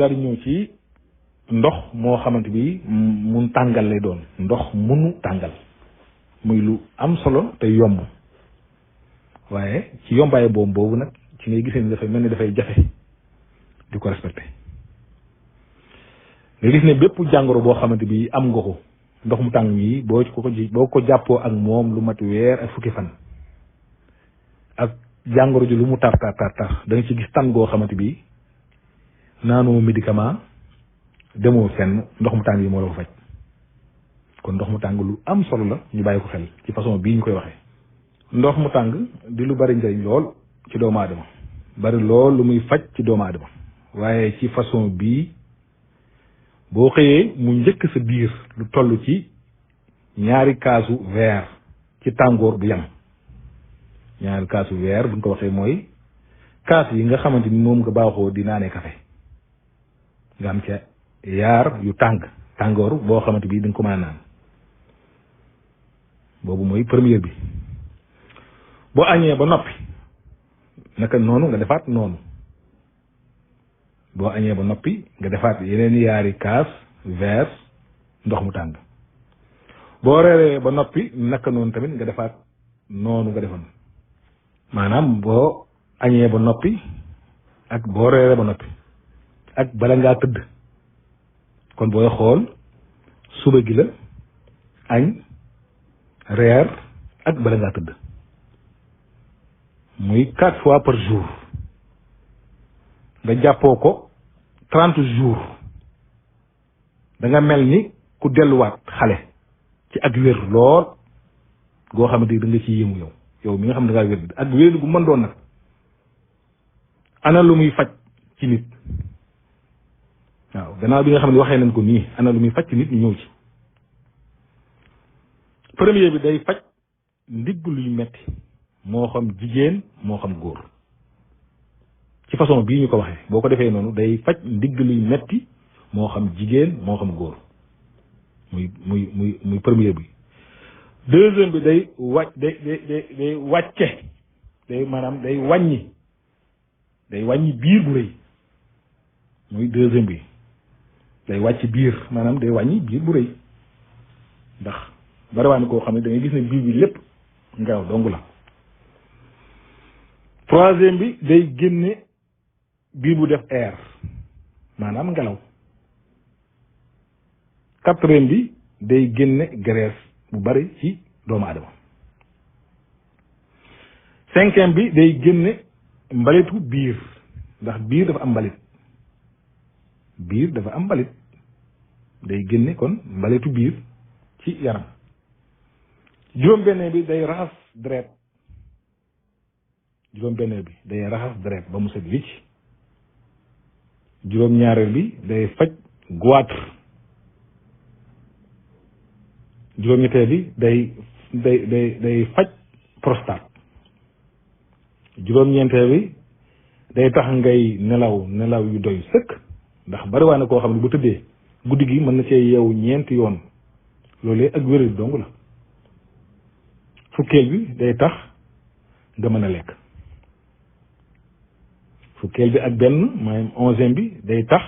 daal di ñëw ci ndox moo xamante bi mun tàngal lay doon ndox munu tàngal muy lu am solo te yomb waaye ci yombaay boobu nag ci ngay gisee ni dafay mel ni dafay jafe di ko respecté nga gis ne bépp jàngoro boo xamante bi am nga ko ndox mu tàng yi boo ko jàppoo ak moom lu mat weer ak fukki fan ak jàngoro ji lu mu tar da nga ci gis tan goo xamante bi naanoo médicament demoo fenn ndox mu tàng yi moo la ko faj kon ndox mu tàng lu am solo la ñu bàyyi ko xel ci façon bii ñu koy waxee ndox mu tàng di lu bari njëriñ lool ci doomu aadama bari lool lu muy faj ci doomu aadama waaye ci façon bii boo xëyee mu njëkk sa biir lu toll ci ñaari kaasu verre ci tàngoor bu yam ñaari kaasu verre buñ ko waxee mooy kaas yi nga xamante ni moom nga baaxoo di naanee café nga am ca yaar yu tàngoor boo xamante bi di nga ko mën a naan boobu mooy première bi boo añee ba noppi naka noonu nga defaat noonu boo añee ba noppi nga defaat yeneen yaari kaas verre ndox mu tàng boo reeree ba noppi naka noonu tamit nga defaat noonu nga defoon maanaam boo añee ba noppi ak boo reeree ba noppi ak bala ngaa tëdd kon booy xool suba gi la añ reer ak bala ngaa tëdd muy 4 fois par jour nga jàppoo ko 30 jours da nga mel ni ku delluwaat xale ci ak wér lool goo xamante ni da nga ci yéemu yow mi nga xam ne da ngaa wér ak wér gu mën doon nag ana lu muy faj ci nit waaw gannaaw bi nga xam ne waxee nañ ko nii ana lu muy faj ci nit ñu ñëw ci premier bi day faj ndigg luy metti moo xam jigéen moo xam góor ci façon bii ñu ko waxee boo ko defee noonu day faj ndigg luy metti moo xam jigéen moo xam góor muy premier bi deuxième bi day wàcce day maanaam day wàññi biir bu rëy muy deuxième bi day wàcc biir maanaam day wàññi biir bu rëy ndax bariwaan koo xam ne da ngay gis ne biir bi lépp ngelaw dong la troisième bi day génne biir bu def air maanaam ngelaw quatrième bi day génne graisse bu bari ci doomu aadama cinquième bi day génne mbalitu biir ndax biir dafa am mbalit day génne kon mbalitu biir ci yaram juróom-benneel bi day raxas deret ba mu set wicc juróom-ñaareel bi day faj goitre juróom-ñetteel bi day faj prostate juróom-ñeenteel bi day tax ngay nelaw yu doy sëkk ndax bariwaa na koo xam ne bu tëddee guddi gi mën na cee yeewu ñeenti yoon loolu ak wéral dong la fukkeel bi day tax nga mën a lekk fukkeel bi ak benn maanaam 11e bi day tax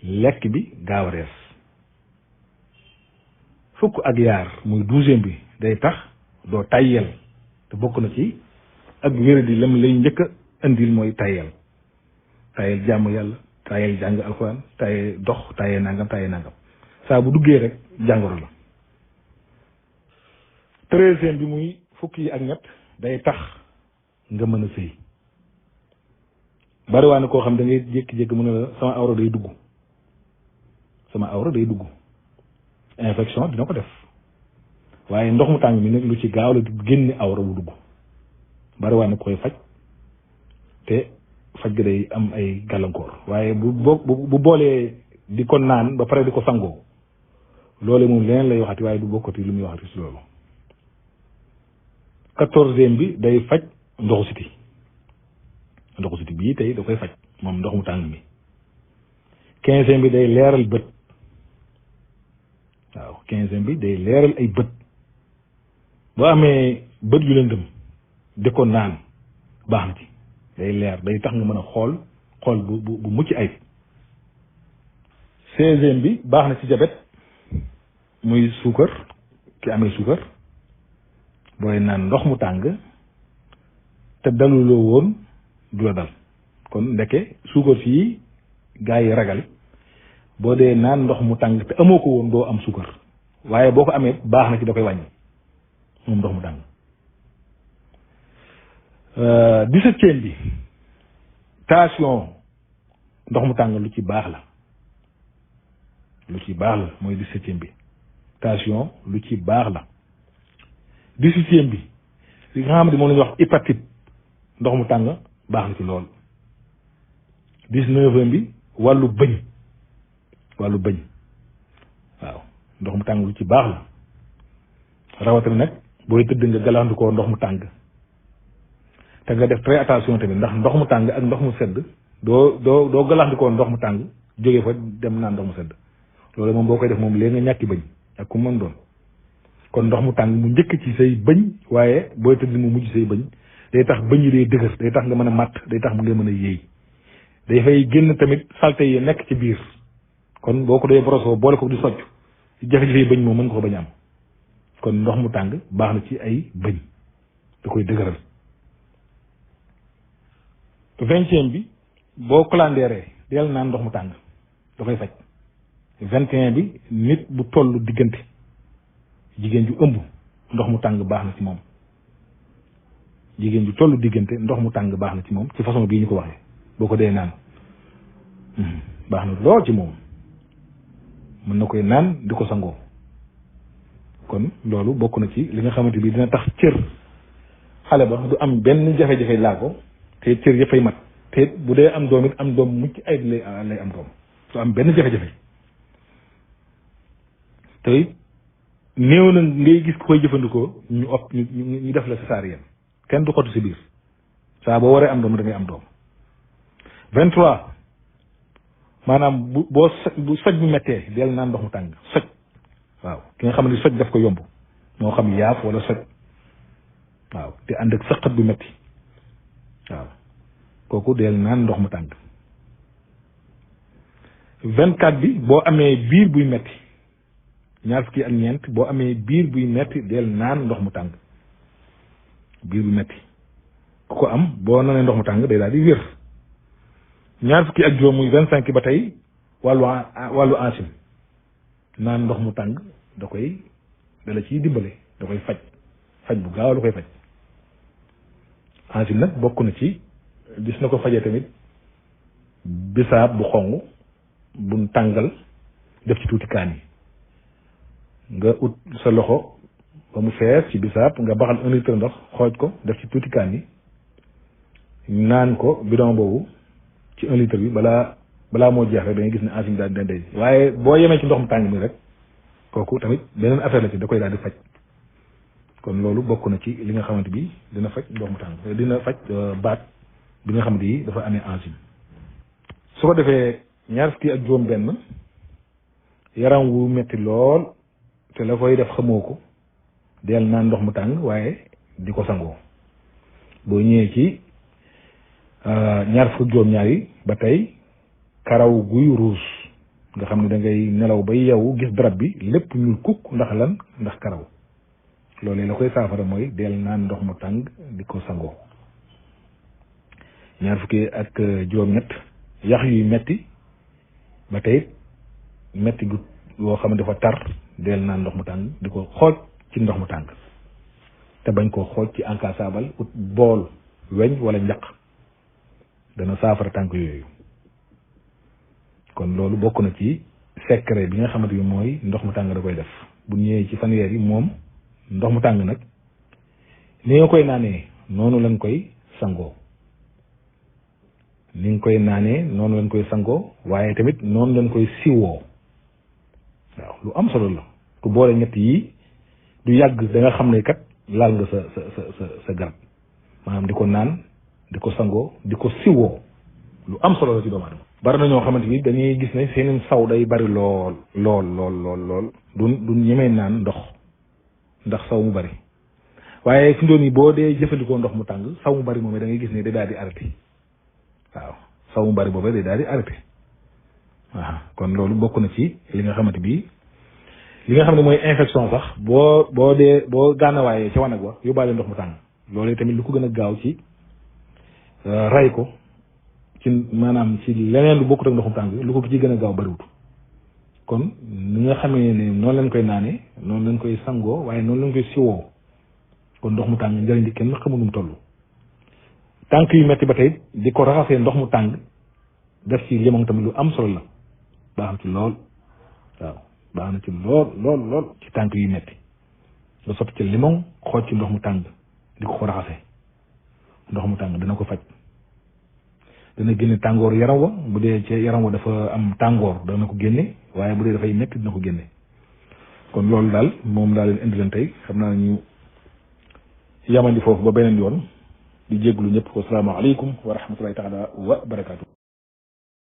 lekk bi gaaw a rees fukk ak yaar muy 12e bi day tax doo tayyel te bokk na ci ak wér di lam lay njëkk a indil mooy tayyel jàmm yàlla tayyel jàng alxuraan tayyel dox tayyel nangam saa bu duggee rek jàngoro la 13e bi muy fukk yi ak ñett day tax nga mën a sëy bariwaa na koo xam da ngay jékki-jékki mu ne la sama awra day dugg infection dina ko def waaye ndox mu tàng mi nag lu ci gaaw la génne awra bu dugg bariwaa na koy faj te faj ga day am ay gàllankoor waaye bu boolee di ko naan ba pare di ko sangoo loole moom leneen lay waxati waaye du bokkati lu muy waxati si loolu 14e bi day faj ndoxu siti bii tey da koy faj moom ndox mu tàng mi 15e bi day leeral bët waaw 15e bi day leeral ay bët boo amee bët yu lëndëm di ko naan baax na ci day leer day tax nga mën a xool bu mucc ayib 16e bi baax na ci jabet muy suukar ki amee suukar booy naan ndox mu tàng te daluloo woon du la dal kon ndeke suukar fii gaa yi ragal boo dee naan ndox mu tàng te amoo ko woon doo am suukar waaye boo ko amee baax na ci da koy wàññi moom ndox mu tàng 17e bi tension ndox mu tàng lu ci baax la mooy 17e bi tension lu ci baax la 18e bi li nga xamante moom la ñuy wax hépatite ndox mu tàng baax na ci lool 19e bi wàllu bëñ waaw ndox mu tàng lu ci baax la rawatina nag booy tëdd nga galaxndikoo ndox mu tàng te nga def très attention tamit ndax ndox mu tàng ak ndox mu sedd doo galaxndikoo ndox mu tàng jóge fa dem naan ndox mu sedd loolu moom boo koy def moom léegi nga ñàkki bëñ ak ku mën doon kon ndox mu tàng mu njëkk ci say bëñ waaye booy tëdd mu mujj say bëñ day tax bëñ yi day dëgër day tax nga mën a màtt day tax mu nga mën a yéey day fay génn tamit salte yi nekk ci biir kon boo ko dee broso boole ko di socc jafe-jafe yi bëñ moom mën nga ko bañ am kon ndox mu tàng baax na ci ay bëñ da koy dëgëral 20e bi boo colandeeree del naan ndox mu tàng da koy faj 21 bi nit bu toll diggante jigéen ju ëmb ndox mu tàng baax na ci moom jigéen ju toll diggante ndox mu tàng baax na ci moom ci façon bii ñu ko waxee boo ko dee naan baax na lool ci moom mën na koy naan di ko sangoo kon loolu bokk na ci li nga xamante bi dina tax cër xale ba du am benn jafe-jafe laa ko te cër yëppay mat te bu dee am doom it am doom mucc ay lay am doom du am benn jafe-jafe te it néew na ngay gis ku koy jëfandikoo ñu def la césarienne kenn du xottu si biir saa boo waree am doom da ngay am doom 23 maanaam bu soj bu mettee del naan ndox mu tàng soj waaw ki nga xam ne soj daf ko yomb moo xam yaaf wala soj waaw te ànd ak sëqat bu metti waaw kooku del naan ndox mu tàng 24 bi boo amee biir buy metti ñaar fukki ak ñeent boo amee biir buy metti del naan ndox mu tàng biir bu metti ku ko am boo nanee ndox mu tàng day daal di wér ñaar fukki ak juróom muy 25 ba tey wàllu asim naan ndox mu tàng dala ciy dimbale da koy faj bu gaaw la koy faj asim nag bokk na ci gis na ko fajee tamit bisaab bu xong buñ tàngal def ci tuuti kaan yi nga ut sa loxo ba mu fees ci bisaab nga baxal 1 litre ndox xooj ko def ci tuuti kaan yi naan ko bidon boobu ci 1 litre bi balaa moo jeex rek da ngay gis ne asim daal dina day waaye boo yemee ci ndox mu tàng mi rek kooku tamit beneen affaire la ci da koy daal di faj kon loolu bokk na ci li nga xamante bi dina faj ndox mu tàng dina faj baat bi nga xamante yi dafa amee asim su ko defee ñaar fukki ak juróom benn yaram wu metti lool te la koy def xamoo ko del naan ndox mu tàng waaye di ko sangoo boo ñëwee ci ñaar fukki ak juróom ñaar yi ba tey karaw guy ruus nga xam ne da ngay nelaw ba yow gis darab bi lépp ñuul kukk ndax lan ndax karaw loolu la koy saafara mooy del naan ndox mu tàng di ko sangoo ñaar fukki ak juróom-ñett yax yuy metti ba tey metti gu loo xam ne dafa tar del naan ndox mu tàng di ko xooj ci ndox mu tàng te bañ koo xooj ci encassable ut bool weñ wala njaq dana saafara tànk yooyu kon loolu bokk na ci secret bi nga xamante ni mooy ndox mu tàng da koy def bu ñëwee ci fanweer yi moom ndox mu tàng nag ni nga koy naanee noonu lañ koy sangoo ni nga koy naanee noonu lañ koy sangoo waaye tamit noonu lañ koy siwoo waaw lu am solo la ku boole ñett yi du yàgg da nga xam ne kat laal nga sa garab maanaam di ko naan di ko sangoo di ko siwoo lu am solo la ci doomu aadama bari na ñoo xamante ni dañuy gis ne seen saw day bari lool du ñemee naan ndox ndax saw mu bari waaye fi doon yi boo dee jëfandikoo ndox mu tàng saw mu bari moom da ngay gis ne day daal di arrêté waaw saw mu bari boobee day daal di arrêté waaw kon loolu bokk na ci li nga xamante bi li nga xam ne mooy infection sax boo gànnawaayee ca wanag wa yóbbaale ndox mu tàng loolu tamit lu ko gën a gaaw ci ray ko ci maanaam ci leneen lu bokkut ak ndox mu tàng lu ko ci gën a gaaw bariwut kon ni nga xamee ne noonu lañ koy naane noonu lañ koy sangoo waaye noonu lañ koy siwoo kon ndox mu tàng njëriñ di kenn xamul nu mu toll tànk yu metti ba tey di ko raxasee ndox mu tàng def ci limon tamit lu am solo la baax na ci lool waaw baax na ci lool ci tànk yu metti nga sotti ci limon xooj ci ndox mu tàng di ko raxasee ndox mu tàng dana ko faj dana génne tàngoor yaram wa bu dee ci yaram wa dafa am tàngoor dana ko génne waaye bu dee dafay metti dina ko génne kon loolu daal moom daal leen indi leen tey xam naa ñu yamandi foofu ba beneen yoon di jégglu ñëpp wa salaamu aleykum wa rahmatullahi taala wa barakaatu